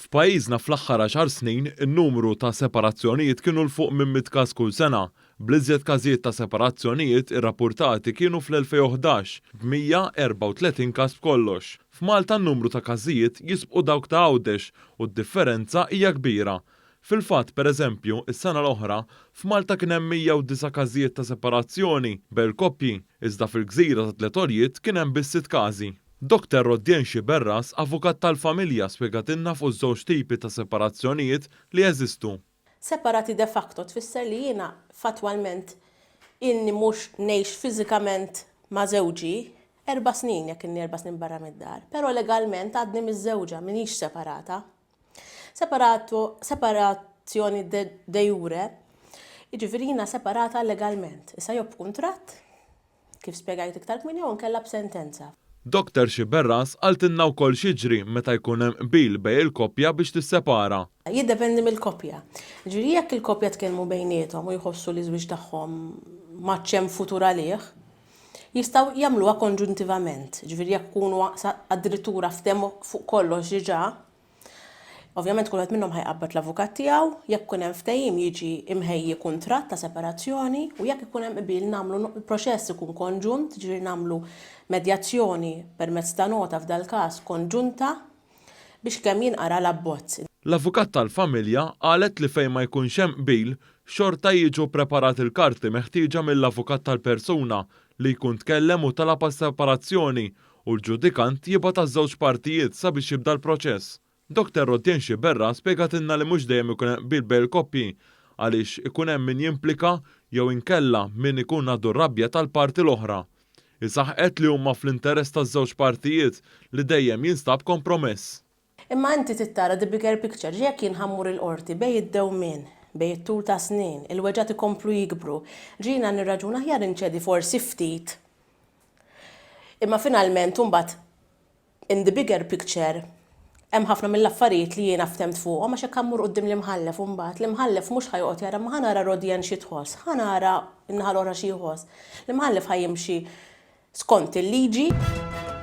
F'pajjiżna fl-aħħar għaxar snin in-numru ta' separazzjonijiet kienu 'l fuq minn 100 każ kull sena, bl-iżjed każijiet ta' separazzjonijiet irrappurtati kienu fl-2011 b'134 każ b'kollox. F'Malta n-numru ta' każijiet jisbqu dawk ta' Għawdex u d-differenza hija kbira. Fil-fatt, pereżempju, is-sena l-oħra, f'Malta kien hemm 109 każijiet ta' separazzjoni bejn il-koppji, iżda fil-gżira ta' tliet għoljiet kien hemm biss sitt każi. Doctor Rodien Sciberras, avukat tal-familja, spjegatilna fuq iż-żewġ tipi ta' separazzjonijiet li jeżistu. Separati de facto tfisser li jiena fattwalment ilni mhux ngħix fiżikament ma' żewġi erba' snin, jekk ilni erba' snin barra mid-dar, però legalment għadni miżżewġa, m'iniex separata. Separato, separazzjoni de, de jure, jiġifieri jiena separata legalment. Issa jew b'kuntratt, kif spjegajt iktar kmieni, jew inkella b'sentenza. Doctor Sciberras qaltilna wkoll x'jiġri meta jkun hemm qbil bejn il-koppja biex tissepara. Jiddependi mill-koppja. Jiġifieri jekk il-koppja tkellmu bejniethom u jħossu li ż-żwieġ tagħhom m'għadx hemm futur għalih, Jistgħu jagħmluha konġuntivament, jiġifieri jekk ikunu addirittura ftehmu fuq kollox diġà, ovvjament kull wieħed minnhom ħa jqabbad l-avukat tiegħu, jekk ikun hemm ftehim jiġi imħejji kuntratt ta' separazzjoni u jekk ikun hemm qbil nagħmlu l-proċess ikun konġunt, jiġifieri nagħmlu medjazzjoni permezz ta' nota f'dal-każ konġunta biex kemm jinqara l-abbozz. L-avukat tal-familja qalet li fejn ma jkunx hemm qbil, xorta jiġu ppreparati l-karti meħtieġa mill-avukat tal-persuna li jkun tkellem u talab għas-separazzjoni u l-ġudikant jibgħat għaż-żewġ partijiet sabiex jibda l-proċess. Doctor Rodien Sciberras spjegatilna li mhux dejjem ikun hemm qbil bejn il-koppji għaliex ikun hemm min jimplika jew inkella min ikun għadu r-rabja tal-parti l-oħra. Hi saħqet li huma fl-interess taż-żewġ partijiet li dejjem jinstab kompromess. Imma inti trid tara the bigger picture, jekk jien ħa mmur il-qorti bejn id-dewmien, bejn it-tul ta' snin, il-weġgħat ikomplu jikbru, ġiena nirraġuna aħjar inċedi forsi ftit. Imma finalment imbagħad In the bigger picture, hemm ħafna mill-affarijiet li jiena ftemt fuqhom għax hekk ħa mmur quddiem l-imħallef u mbagħad l-imħallef mhux ħa joqgħod jara imma ħa nara Rodianne xi tħoss, ħa nara n-naħa l-oħra xi jħoss. L-imħallef ħa jimxi skont il-liġi.